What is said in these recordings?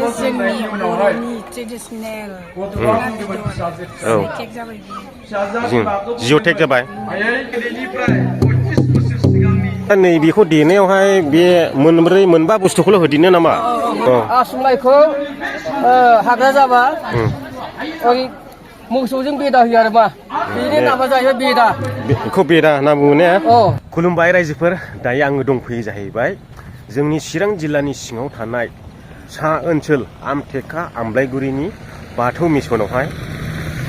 जोंनि बर'नि traditional cake जाबाय जिअ'टेक जाबाय नै बेखौ देनायावहाय बे मोनबा बुस्थुखौल' होदिनो नामा? आसुलाइखौ हाग्रा जाबा मोसौजों बेदा होयो आरो मा बेनि नामा जाहैबाय बेदा बेखौ बेदा होनना बुङो ने? खुलुमबाय रायजोफोर, दायो आङो दंफैयो जाहैबाय जोंनि चिरां जिल्लानि सिङाव थानाय सा ओनसोल आमथेखा आमलायगुरिनि बाथौ मिसनावहाय।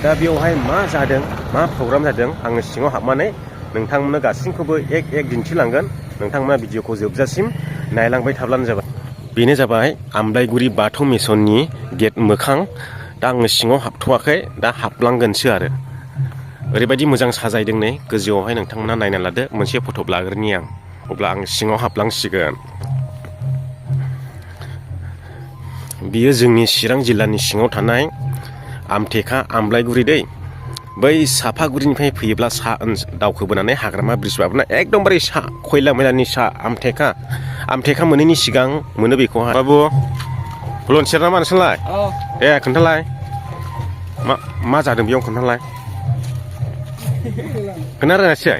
दा बेवहाय मा जादों, मा प्रग्राम जादों, आङो सिङाव हाबनानै नोंथांमोननो गासैखौबो एक दिन्थिलांगोन। नोंथांमोना भिडिअखौ जोबजासिम नायलांबाय थाब्लानो जाबाय। बेनो जाबाय आमलायगुरि बाथौ मिसननि गेट मोखां। दा आङो सिङाव हाबथ'वाखै, दा हाबलांगोनसो आरो ओरैबायदि मोजां साजायदों नै गोजौआवहाय। नोंथांमोना नायना लादो, मोनसे फट' लाग्रोनि आं, अब्ला आं सिङाव हाबलांसिगोन। बियो जोंनि चिरां जिल्लानि सिङाव थानाय आमथेखा आमलायगुरि दै। बै साफागुरिनिफ्राय फैयोब्ला सा दावखोबोनानै हाग्रामा ब्रिज बारबोना एकदमबारे सा खयला मैलानि सा आमथेखा मोनैनि सिगां मोनो बेखौहाय। बाबु भलन्टियार नामा नोंसोरलाय? दे खोन्थालाय मा जादों बेयाव, खोन्थालाय खोनारायासै?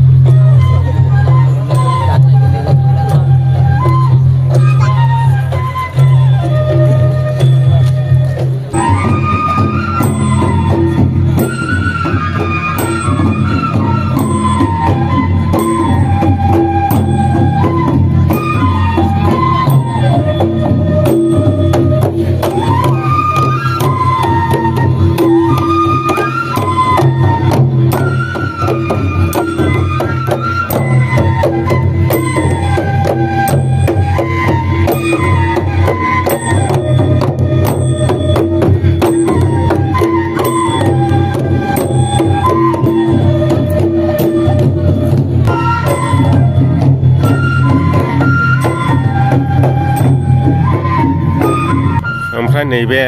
ओमफ्राय नैबे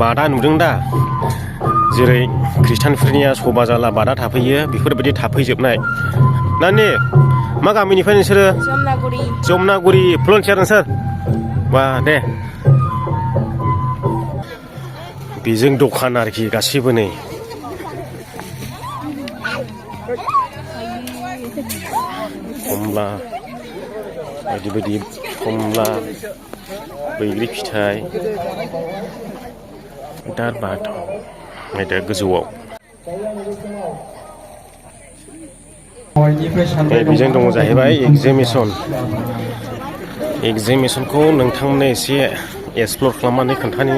बादा नुदों दा, जेरै ख्रिस्टानफोरनिया सभा जाला बादा थाफैयो, बेफोरबायदि थाफैजोबनाय। नानि मा गामिनिफ्राय नोंसोरो? जमनागुरि। भलन्टियार नोंसोर? बा दे, बेजों दखान आरोखि गासैबो नै। कमला बायदि बायदि, कमला, बैग्रि फिथाइ, दा बाथौ दा गोजौआव बेजों दङ जाहैबाय एगजिबिसनखौ नोंथांमोननो एसे एक्सप्लर खालामनानै खोन्थानि।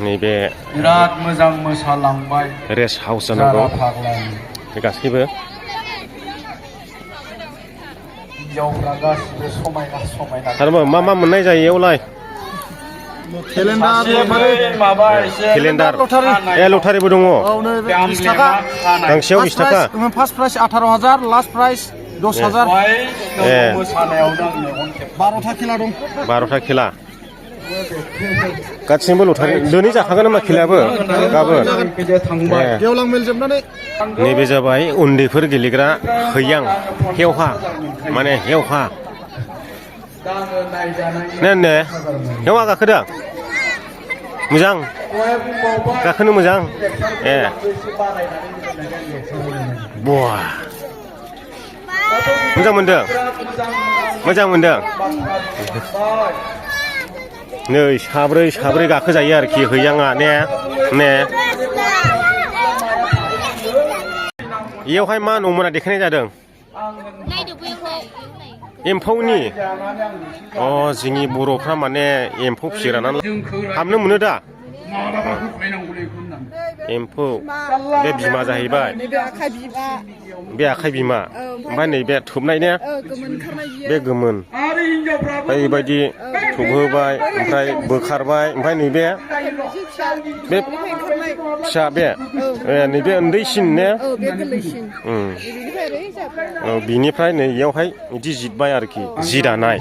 नैबे बिराद मोजां मोसालांबाय रेस्ट हाउस जानांगौ बे गासैबो। आरो मा मोननाय जायो एयावलाय? केलेन्डार, लटारिबो दङ। गांसेयाव 20 थाखा। First price 18,000, last price 10,000। 12था खेला दं। 12था खेला गासिबो लटारि। दिनै जाखागोन नामा खेलायाबो? गाबोन गेवलां मेल जोबनानै। नैबे जाबाय उन्दैफोर गेलेग्रा हेवहा, माने हेवहा ने हेवहा गाखोदों मोजां, गाखोनो मोजां। बवा मोजां मोनदों। नै साब्रै गाखोजायो आरोखि हैयांआ ने। बेयावहाय मा न'मोना देखायनाय जादों? एम्फौनि। जोंनि बर'फ्रा माने एम्फौ फिसिग्रा नालाय हाबनो मोनो दा? एम्फौ बे बिमा जाहैबाय, बे आखाइ बिमा। ओमफ्राय नैबे थोबनाय ने, बे गोमोन। बेबायदि थोबहोबाय, ओमफ्राय बोखारबाय, ओमफ्राय नैबे बे फिसा, बे नैबे उन्दैसिन ने। बिनिफ्राय नैयावहाय बिदि जिरबाय आरोखि, जि दानाय।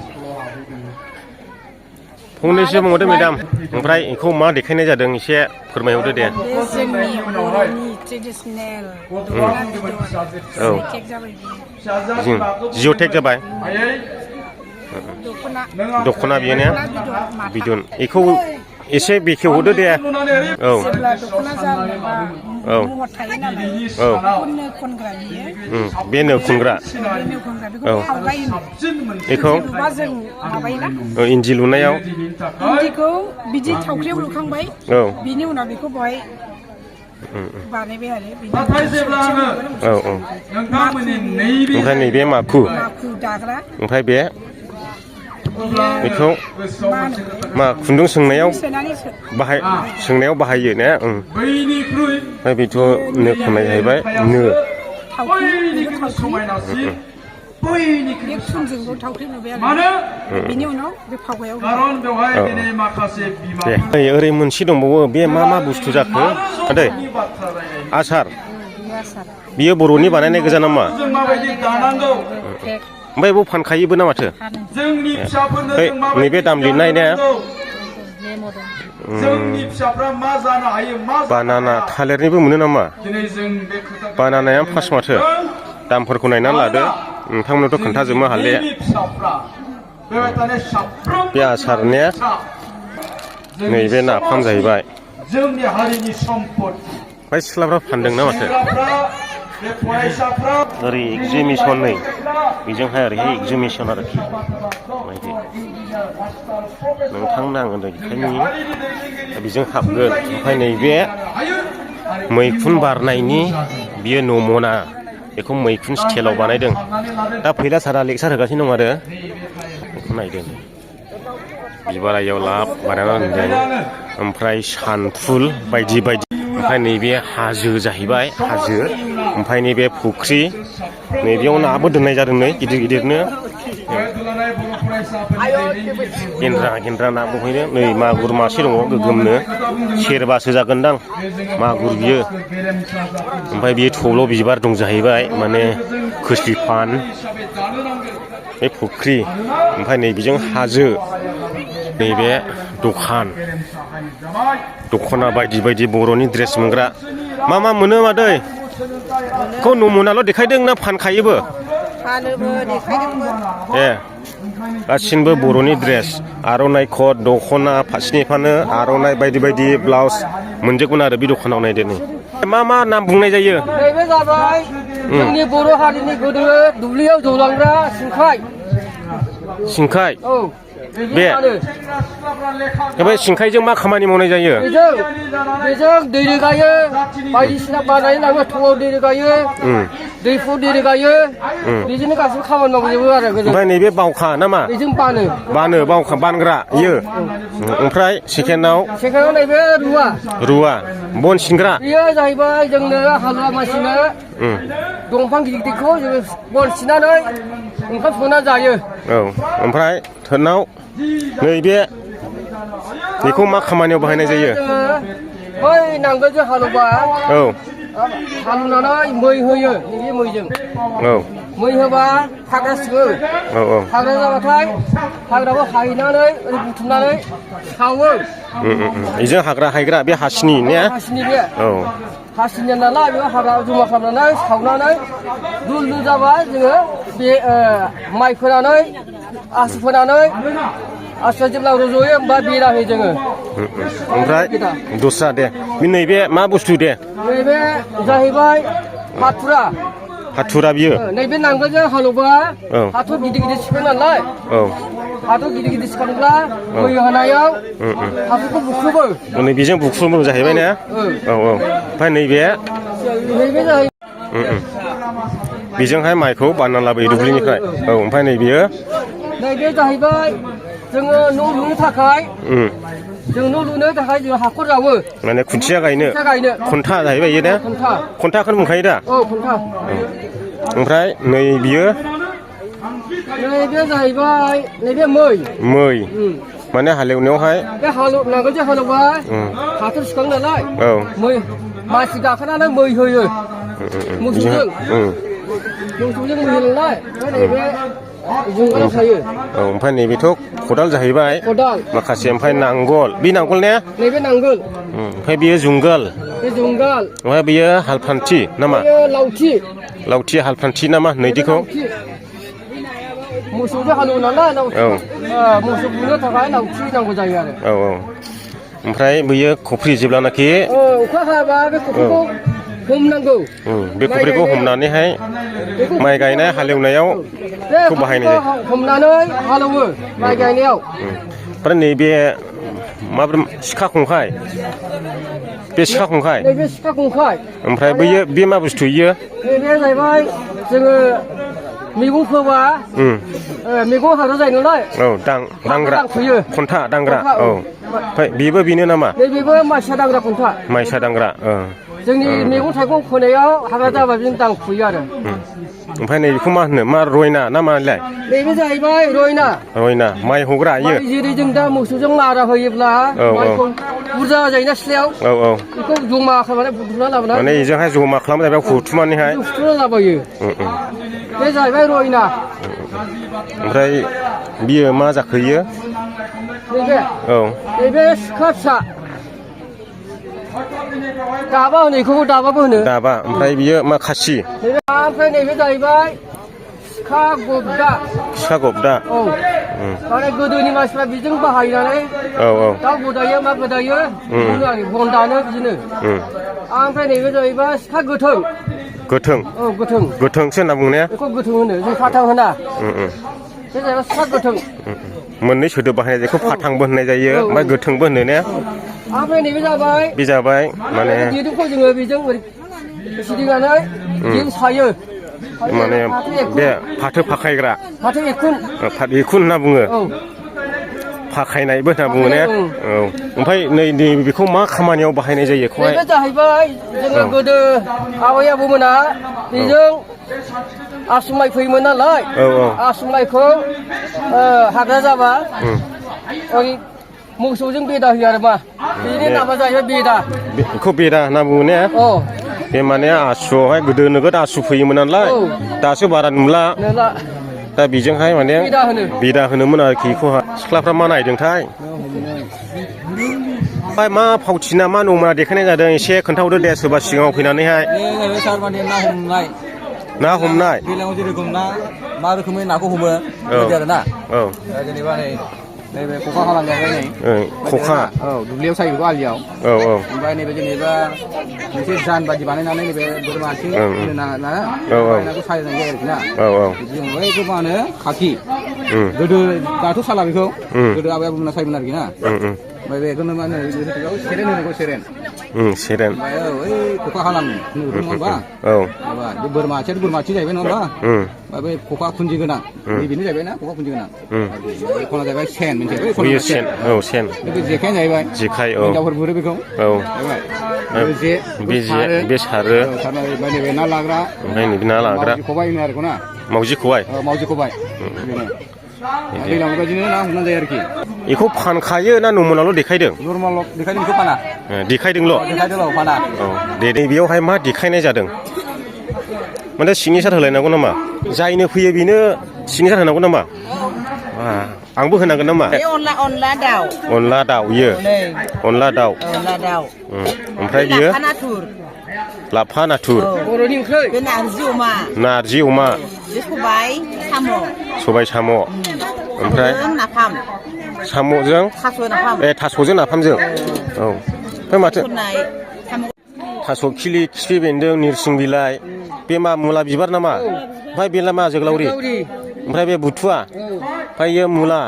फंनैसो बुंहरदो मेदाम, ओमफ्राय बेखौ मा देखायनाय जादों एसे फोरमायहरदो दे। जोंनि बर'नि ट्रेडिसनेल केक जाबाय। जिअ'टेक जाबाय। दख'ना बियो ने बिदन बेखौ एसे बेखेवहरदो दे औ जेब्ला दख'ना जानोबा औ महर थायो नालाय औ नो खनग्रा बियो बे नो खुंग्रा बे नो खनग्रा बेखौ फावगाय बेखौ जेनेबा जों माबायोना इन्दि लुनायाव इन्दिखौ बिदि थावख्रियाव लुखांबाय औ बिनि उनाव बेखौ बहाय बानायबाय आरो औ औ ओमफ्राय नैबे माखु माखु दाग्रा ओमफ्राय बे बेखौ मा खुन्दुं सोंनायाव बाहाय सोंनायाव बाहायो ने ओमफ्राय बेथ' नो खननाय जाहैबाय नो बे खुनजोंबो थावख्रि लुबाय आरो बिनि उनाव बे फावगायाव दे ओरै मोनसे दंबावो बे मा बुस्थु जाखो दै आसार बियो बर'नि बानायनाय गोजा नामा ओमफ्राय बेयाव फानखायोबो ना माथो नैबे दाम लिरनाय ने बानाना थालिरनिबो मोनो नामा बानानाया फास माथो दामफोरखौ नायनानै लादो नोंथांमोनथ' खोन्थाजोबनो हाले बे आसारनिया नैबे नाफाम जाहैबाय ओमफ्राय सिख्लाफ्रा फानदों ना माथो ओरै एगजिबिसन नै बेजोंहाय ओरैहाय एगजिबिसन आरोखि नोंथांनो आङो देखायनि बेजों हाबगोन ओमफ्राय नैबे मैखुन बारनायनि बियो नमना बेखौ मैखुन स्टाइलाव बानायदों दा फैला सारा लेक्सार होगासिनो दं आरो बेखौ नायदों बिबार आइयाव लाब बानायना दोनदों ओमफ्राय सानफुल बायदि बायदि ओमफ्राय नैबे हाजो जाहैबाय हाजो ओमफ्राय नैबे फुख्रि नैबेयाव नाबो दोननाय जादों नै गिदिर गिदिरनो गेन्द्रा ना बहैनो नै मागुर मासे दङ गोगोमनो सेरबासो जागोनदां मागुर बियो ओमफ्राय बियो थौल' बिबार दं जाहैबाय माने खोस्लिफान बे फुख्रि ओमफ्राय नैबेजों हाजो नैबे दख'ना बायदि बायदि बर'नि ड्रेस मोनग्रा मा मोनो मादै खौ नमुनाल' देखायदों ना फानखायोबो ए गासिनबो बर'नि ड्रेस आर'नाइ कट दख'ना फास्नि फानो आर'नाइ बायदि बायदि ब्लाउस मोनजोबगोन आरो बे दखानाव नायदो नै मा नाम बुंनाय जायो नैबे जाबाय जोंनि बर' हारिनि गोदो दुब्लियाव जौलांग्रा सिंखाय औ बे ओमफ्राय सिंखायजों मा खामानि मावनाय जायो बेजों दै रोगायो बायदिसिना बानायनानै लाङो थौआव दै रोगायो दैखौ दै रोगायो बेजोंनो गासिबो खामानि मावजोबो आरो ओमफ्राय नैबे बावखा नामा बेजों बावखा बानग्रा इयो ओमफ्राय सेकेन्डआव नैबे रुवा बन सिनग्रा बेयो जाहैबाय जोंनो हालुवा मानसिनो दंफां गिदिर गिदिरखौ जोङो बन सिननानै ओंखाम संना जायो औ ओमफ्राय थोरनाव नैबे बेखौ मा खामानियाव बाहायनाय जायो बै नांगोलजों हालौबा औ हालौनानै मै होयो नैबे मैजों औ मै होबा हाग्रा सिङो हाग्रा जाबाथाय हाग्राखौ हायनानै ओरै बुथुमनानै सावो बेजों हाग्रा हायग्रा बे हासिनि ने बे औ हासिनि नालाय बेयाव हाग्रा जमा खालामनानै सावनानै दुल जाबा जोङो बे माइ फोनानै आसु फोनानै आसुआ जेब्ला रज'यो होमबा बेरा होयो जोङो ओमफ्राय दस्रा दे नैबे मा बुस्थु दे नैबे जाहैबाय हाथुरा बियो नैबे नांगोलजों हालौबा हाथर गिदिर गिदिर सिखायो नालाय हाथर गिदिर गिदिर सिखायोब्ला मै होनायाव हाथरखौ बुख्रुबो बेजों बुख्रुबो जाहैबाय ने औ ओमफ्राय नैबे जाहैबाय बेजोंहाय माइखौ बानना लाबोयो दुब्लिनिफ्राय औ ओमफ्राय नैबे जाहैबाय जोङो न' लुनो थाखाय जों हाखर जावो माने खुन्थिया गायनो खन्था जाहैबाय इयो ने खन्थाखौनो बुंखायो दा औ खन्था ओमफ्राय नैबे जाहैबाय नैबे मै माने हालेवनायावहाय बे नांगोलजों हालेवबा हाथर सिखाङो नालाय मै मानसि गाखोनानै मै होयो मोसौजों मै होयो नालाय नैबे जुंगालाव थायो औ ओमफ्राय नैबेथ' खदाल जाहैबाय माखासे ओमफ्राय नांगोल बे नांगोल ने नैबे नांगोल ओमफ्राय बेयो जुंगाल ओमफ्राय बेयो हालफान्थि नामा लावथि हालफान्थि नामा नैदिखौ मोसौजों हालेवो नालाय मोसौ बुनो थाखाय लावथि नांगौ जायो आरो औ औ ओमफ्राय बैयो खफ्रि जेब्लानाखि अखा हाबा बे खफ्रिखौ हमनांगौ बे खफ्रिखौ हमनानैहाय माइ गायनाय हालेवनायाव बेखौ बाहायनाय जायो हमनानै हालेवो माइ गायनायाव ओमफ्राय नैबे माब्रै सिखा खंखाय बे सिखा खंखाय नैबे सिखा खंखाय ओमफ्राय बैयो बे मा बुस्थु इयो नैबे जाहैबाय जोङो मैगं फोबा मैगं हाग्रा जायो नालाय औ दांग्रा खन्था दांग्रा औ ओमफ्राय बेबो बेनो नामा बेबो माइसा दांग्रा खन्था माइसा दांग्रा जोंनि मैगं थाइगं फोनायाव हाग्रा जाबा बिदिनो दांफुयो आरो ओमफ्राय नैबेखौ मा होनो मा रयना ना मालाय नैबे जाहैबाय रयना माइ हग्रा इयो जेरै जों दा मोसौजों मारा होयोब्ला माइखौ बुरजा जायोना सिथ्लायाव बेखौ जमा खालामनानै बुथुमना लाबोनानै माने बेजोंहाय जमा खालामनाय हुथुमनानैहाय बुथुमना लाबोयो बे जाहैबाय रयना ओमफ्राय बियो मा जाखो इयो नैबे सिखा फिसा दाबा होनो बेखौबो दाबाबो होनो दाबा ओमफ्राय बियो मा खासि ओमफ्राय नैबे जाहैबाय सिखा गबदा माने गोदोनि मानसिफ्रा बेजों बाहायनानै दाउ गोदायो मा गोदायो बन दानो बिदिनो ओमफ्राय नैबे जाहैबाय सिखा गोथोंसो होनना बुङो ने बेखौ गोथों होनो जों फाथां होना बे जाहैबाय सिखा गोथों मोननै सोदोब बाहायनाय जायखौ फाथांबो होननाय जायो ओमफ्राय गोथोंबो होनो ने ओमफ्राय नैबे जाबाय बे जाबाय माने दिरुंखौ जोङो बेजों फिदिंनानै दिरुं सायो माने बे फाथो फाखायग्रा फाथो एखुन होनना बुङो फाखायनायबो होनना बुङो ने ओमफ्राय नै बेखौ मा खामानियाव बाहायनाय जायो बेखौहाय बे जाहैबाय जोङो गोदो आबै आबौमोना बेजों आसु माइ फैयोमोन नालाय आसु माइखौ हाग्रा जाबा मोसौजों बेदा होयो आरो मा बेनि नामा जाहैबाय बेदा बेखौ बेदा होनना बुङो ने बे माने आसुआवहाय गोदो नोगोद आसु फैयोमोन नालाय दासो बारा नुला दा बेजोंहाय माने बेदा होनोमोन आरोखि बेखौहाय सिख्लाफ्रा मा नायदोंथाय ओमफ्राय मा फावथिना मा नङा देखायनाय जादों एसे खोन्थाहरदो दे सोरबा सिगाङाव फैनानैहाय ना हमनाय दैज्लाङाव जेरेखम मा रोखोमै नाखौ हमो बिदि आरोना जेनेबा नैबे खखा खालामजाबाय नै खखा दुब्लियाव सायो बेखौ आलियाव ओमफ्राय नैबे जेनेबा मोनसे जान बादि बानायनानै नैबे बोरमा आथिं होनो नाखौ सायनाय जायो आरोखि ना बिदि बैखौ मा होनो खाखि गोदो दाथ' साला बेखौ गोदो आबै आबौमोना सायोमोन आरोखि ना ओमफ्य बेखौनो मा होनो सेरेन होनो सेरेन ओमफ्राय ओइ खखा खालाम होनबा बे बोरमा आथिं जाहैबाय नङा होमबा ओमफ्राय बै खखा खुन्जि गोनां बेनो जाहैबाय ना खखा खुन्जि गोनां एखना जाहैबाय सेन मोनसे सेन बे जेखायानो जाहैबाय जेखाय हिनजावफोर गुरो बेखौ बे सारो नैबे ना लाग्रा ओमफ्राय नैबे ना लाग्रा खबाइ होनो आरोखौ ना मावजि खबाइ दैज्लां बेबायदिनो ना हमनाय जायो आरोखि बेखौ फानखायो ना नर्मेलावल' देखायदों नर्मेल देखायदों बेखौ फाना देखायदोंल' फाना दे बेयावहाय मा देखायनाय जादों माने सिगनेसार होलायनांगौ नामा जायनो फैयो बेनो सिगनेसार होनांगौ नामा आंबो होनांगोन नामा अनला दाउ इयो अनला दाउ ओमफ्राय बियो लाफा नाथुर बर'नि ओंख्रि बे नारजि अमा सबाय साम' ओमफ्राय साम'जों थास'जों नाफामजों ओमफ्राय माथो थास' खिफि बेन्दों नोरसिं बिलाइ बे मा मुला बिबार नामा ओमफ्राय बेला मा जोगोलावरि ओमफ्राय बे बुथुवा ओमफ्राय इयो मुला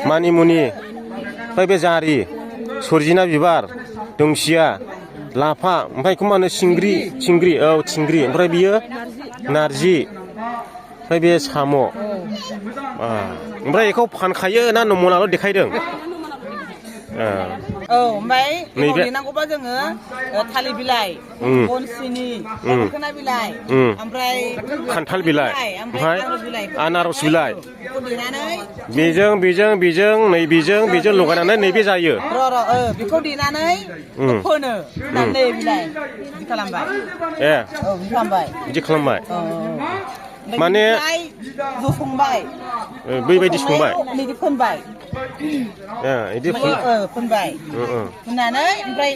मानिमुनि ओमफ्राय बे जारि सोरजिना बिबार दोंसिया लाफा ओमफ्राय बेखौ मा होनो चिंग्रि ओमफ्राय बियो नारजि ओमफ्राय बे साम' ओमफ्राय बेखौ फानखायो ना नमनाल' देखायदों ओमफ्राय देनांगौबा जोङो थालिर बिलाइ बनसिनि मोखोना बिलाइ ओमफ्राय खान्थाल बिलाइ ओमफ्राय आनारस बिलाइ बेजों बेजों लगायनानै नैबे जायो बेखौ देनानै फोनो नै बिलाइ बिदि खालामबाय बिदि खालामबाय माने संबाय बैबायदि संबाय बिदि फोनबाय बिदि फोनबाय फोननानै ओमफ्राय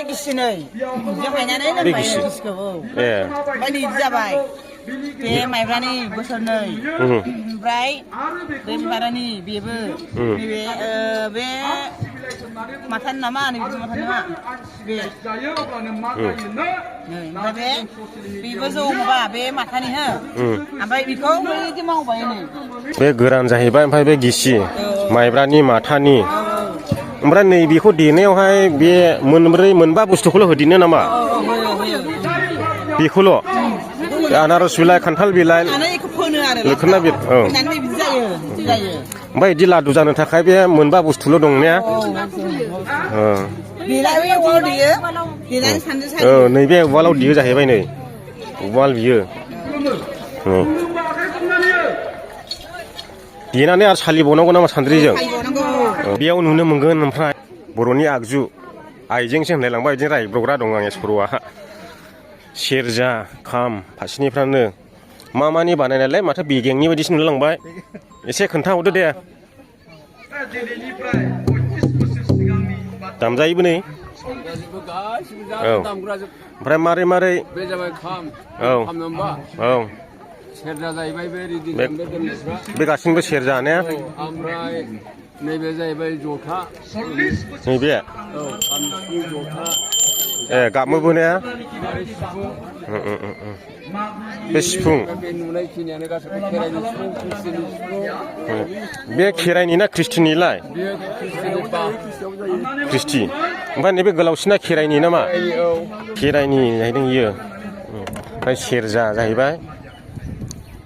गिसिनै बिदि हायनानै लोंबाय गिसिखौ ओमफ्राय बिदि जाबाय बे माइब्रानि बोसोरनै ओमफ्राय बे माइब्रानि बेबो नैबे बे माथानि नामा नैबे माथानि नामा बे ओमफ्राय बेबो जौ माबा बे माथानि हो ओमफ्राय बेखौ बिदि मावबाय नै बे गोरान जाहैबाय ओमफ्राय बे गिसि माइब्रानि माथानि ओमफ्राय नै बेखौ देनायावहाय बे मोनबा बुस्थुखौल' होदिनो नामा बेखौल' आनारस बिलाइ खान्थाल बिलाइ लोखोना बिलाइ औ ओमफ्राय बिदि लादु जानो थाखाय बे मोनबा बुस्थुल' दं ने औ नैबे उवालाव देयो जाहैबाय नै उवाल बियो देनानै आरो सालिबावनांगौ नामा सान्द्रिजों बेयाव नुनो मोनगोन ओमफ्राय बर'नि आगजु आइजेंसो होनलायलांबाय बिदिनो रायब्रग्रा दं आंनि सर'आ सेरजा खाम फारसेनिफ्रायनो मा मानि बानायनायलाय माथो बेगेंनि बायदिसो नुलांबाय एसे खोन्थाहरदो दे दामजायोबो नै औ ओमफ्राय मारै मारै बे जाबाय खाम औ औ सेरजा जाहैबाय बे रेडि बे गासिबो सेरजा ने ओमफ्राय नैबे जाहैबाय जथा नैबे औ खाम सिफुं जथा ए गाबमोबो ने बे सिफुं बे नुनायखिनियानो गासैबो खेराइनि सिफुं ख्रिस्टिनि सिफुं बे खेराइनि ना ख्रिस्टिनिलाय बेयो ख्रिस्टिनि बा ख्रिस्टि ओमफ्राय नैबे गोलावसिना खेराइनि नामा खेराइनि जाहैदों इयो ओमफ्राय सेरजा जाहैबाय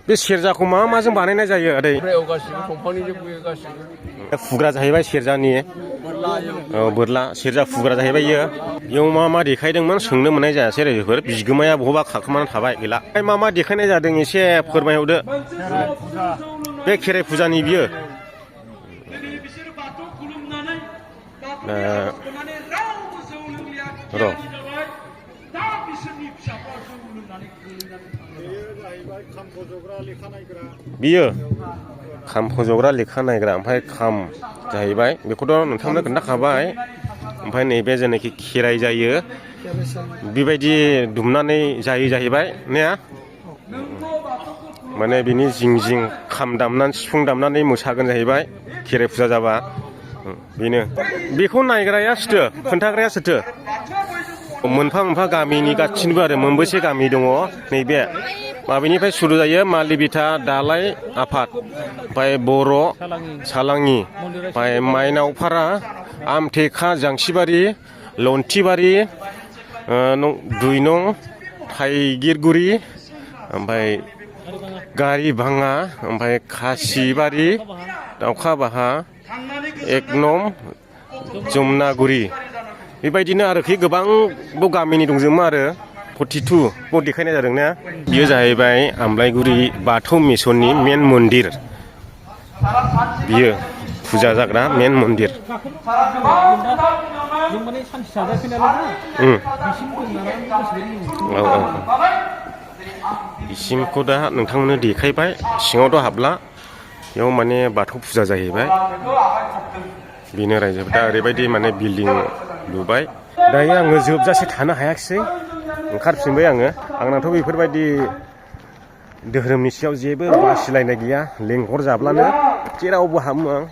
बे सेरजाखौ मा माजों बानायनाय जायो आदै गासिबो दंफांनिजों फैयो गासिबो फुग्रा जाहैबाय सेरजानि औ बोरला सेरजा फुग्रा जाहैबाय इयो इयाव मा मा देखायदोंमोन सोंनो मोननाय जायासै आरो बेफोर बिगोमाया बहाबा खाखोमानानै थाबाय गैला मा मा देखायनाय जादों एसे फोरमायहरदो बे खेराइ फुजानि बियो र' बियो खाम फज'ग्रा लेखा नायग्रा ओमफ्राय खाम जाहैबाय बेखौथ' नोंथांनो खोन्थाखाबाय ओमफ्राय नैबे जेनाखि खेराइ जायो बेबायदि दुमनानै जायो जाहैबाय ने माने बिनि जिं जिं खाम दामनानै सिफुं दामनानै मोसागोन जाहैबाय खेराइ फुजा जाबा बेनो बेखौ नायग्राया सोरथो खोन्थाग्राया सोरथो मोनफा मोनफा गामिनि गासिनोबो आरो मोनबेसे गामि दङ नैबे माबेनिफ्राय सुरु जायो मालिबिथा दालाय आफाद ओमफ्राय बर' सालाङि ओमफ्राय माइनावपारा आमथेखा जांसिबारि लन्थिबारि 2 नं थाइगिरगुरि ओमफ्राय गारिभाङा ओमफ्राय खासिबारि दाउखाबाहा 1 नं जमुनागुरि बेबायदिनो आरोखि गोबां गामिनि दंजोबो आरो 42 देखायनाय जादों ना बियो जाहैबाय आमलायगुरि बाथौ मिसननि मेन मन्दिर बियो फुजा जाग्रा मेन मन्दिर औ बिसिमखौ दा नोंथांमोननो देखायबाय सिङावथ' हाबला बेयाव माने बाथौ फुजा जाहैबाय बेनो रायजोफोर दा ओरैबायदि माने बिल्डिं लुबाय दायो आङो जोबजासे थानो हायाखिसै ओंखारफिनबाय आंनाथ' बेफोरबायदि धोरोमनि सायाव जेबो बासिलायनाय गैया लेंहर जाब्लानो जेरावबो हाबो आं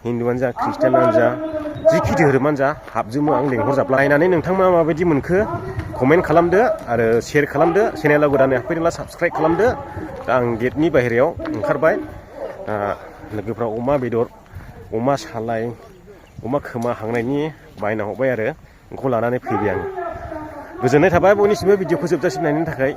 हिन्दुआनो जा ख्रिस्टियानानो जा जिखि धोरोमानो जा हाबजोबो आं लेंहर जाब्ला नायनानै नोंथांमोना माबायदि मोनखो कमेन्ट खालामदो आरो शेयार खालामदो चेनेलाव गोदानै हाबफैदोंब्ला साबस्क्राइब खालामदो दा आं गेटनि बाहेरायाव ओंखारबाय लोगोफ्रा अमा बेदर अमा सालाय अमा खोमा हांनायनि बायना हरबाय आरो बेखौ लानानै फैबाय आङो गोजोननाय थाबाय बयनिसिमबो भिडिअखौ जोबजासिम नायनायनि थाखाय